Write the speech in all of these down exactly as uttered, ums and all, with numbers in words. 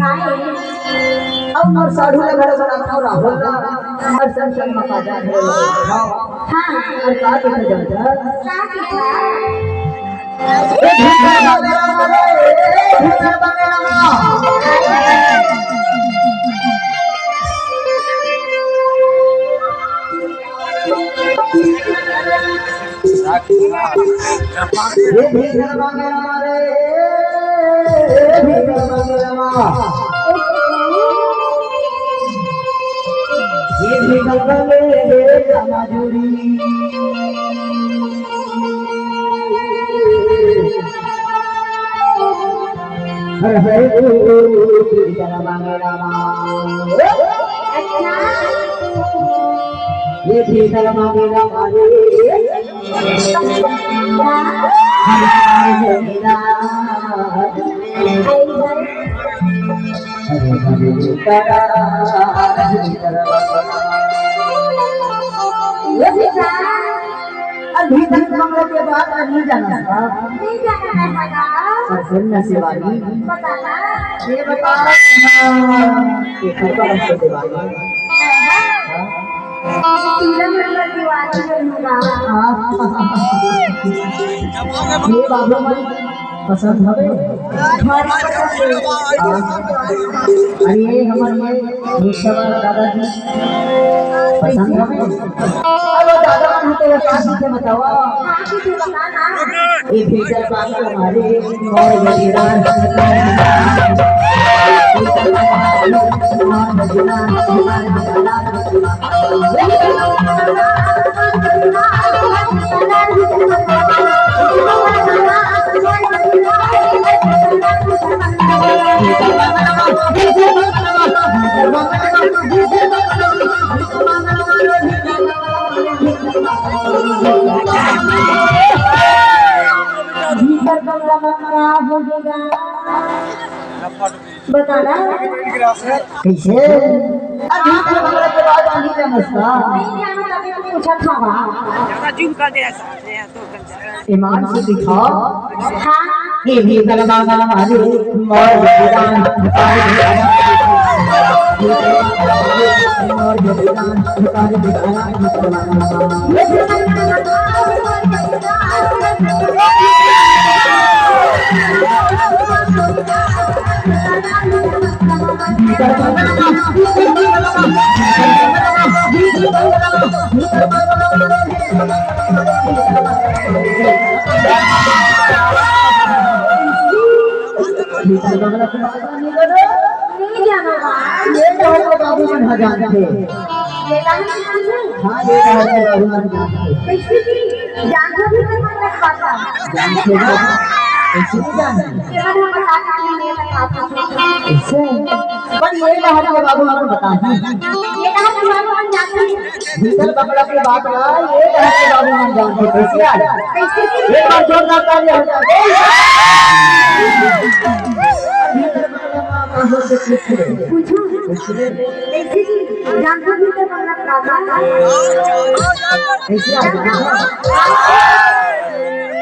काहे? अउ मोर साढ़ू ला घलो बलाथंव, राहुल ला, अउ संग संग म काजा घलो बलाथंव। हाँ। अउ का कहिथे जानथस? का कहिथे? ए भीतर बंगला मा रे, ए भीतर बंगला मा। ए भीतर बंगला मा रे, ए भीतर बंगला मा। ए भीतर बंगला रे, ए भीतर बंगला रे। हर हर भीतर बंगला मा। अच्छा। ए भीतर बंगला मा रे। अभी तक मंगल के बात नहीं जाना था। नहीं जाना है भला। और सुन ना शिवानी। बताना। ये बता। ये ऊपर से शिवानी। हाँ। पीला नंबर दीवानी में होगा। हाँ। ये बाबू मन पसंद हवे? भारी पसंद है। हाँ। अरे ये हमर ये रिक्शा वाला दादाजी पसंद हवे? अरे दादा मन होते हैं, क्या चीज़ है बताओ? हाँ, चीज़ है बताना। ये भीतर बात हमारे और ये भीतर कमरा में क्या हो गया? बताना। कैसे? अभी तो हमरा के बात नहीं जानस का? नहीं जानत, अभी तो पूछत हवा। ईमान से दिखाओ। हाँ। ये भी गलबा गलबा रे, मौज विधान। नहीं जाना बा। ये तो हमर बाबू मन ह जानथे। ये लाइन जानथे? हाँ, ये तो हमर बाबू मन जानथे। कैसे जी? जानथे भी तो मतलब बात। जानथे ना? कैसे नहीं जानथे? ये मन हमर बात नहीं, ये मन बात नहीं। कैसे? पर ये तो हमर बाबू मन बताही। ये तो हमर बाबू मन जानथे। भीतर बंगला के बात ना, ये तो हमर बाबू मन जानथे। कैसे यार? कैसे जी? एक बार जोरदार ताली हो जाए। पूछो। कैसे जी? जानथो भी तो मतलब का, का, का? कैसे आप जानथो?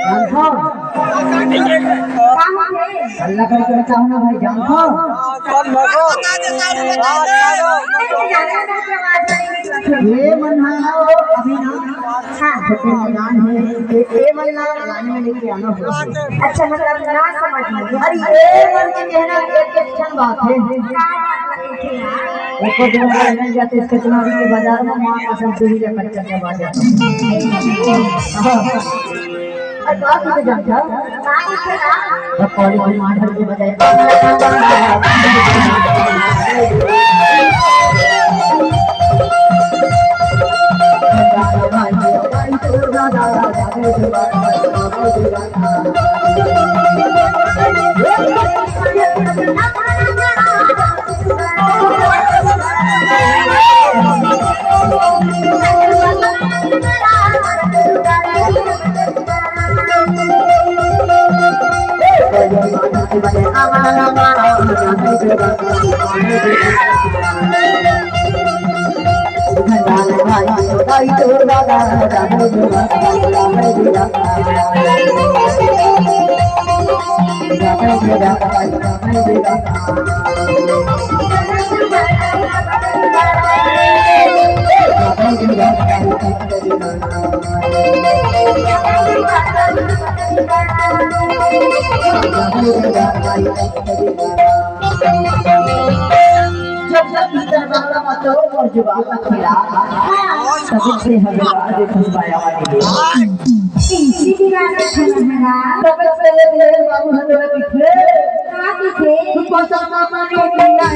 जानथो? का होथे? हल्ला करके बताओ ना भाई, जानथो? ये मन है ना, वो अभी ना हाँ। छोटे मैदान है, ये, ये मन ला लाने में लेके आना होगा। अच्छा, मतलब ना समझ में। अरे, ये मन के कहना एक, एक क्षण बात है। का बात है? एको दिन अगर मिल जाते इसके चुनावी के बाजार में, माँ कसम से ही ये कच्चा दबा जाता। हाँ। अरे, बात तो जानता। बात तो ना। अब कॉलेज में मार के बजाय। जब जब भीतर बांगला मत करो और जुबान मत खिला, तब से हमें बाहर फंसवाया वाली है। इसी दिमाग में खाना है ना। तब से ले ले बाबू हमारे पीछे। कहाँ पीछे? तू पसंद ना माने कि ना।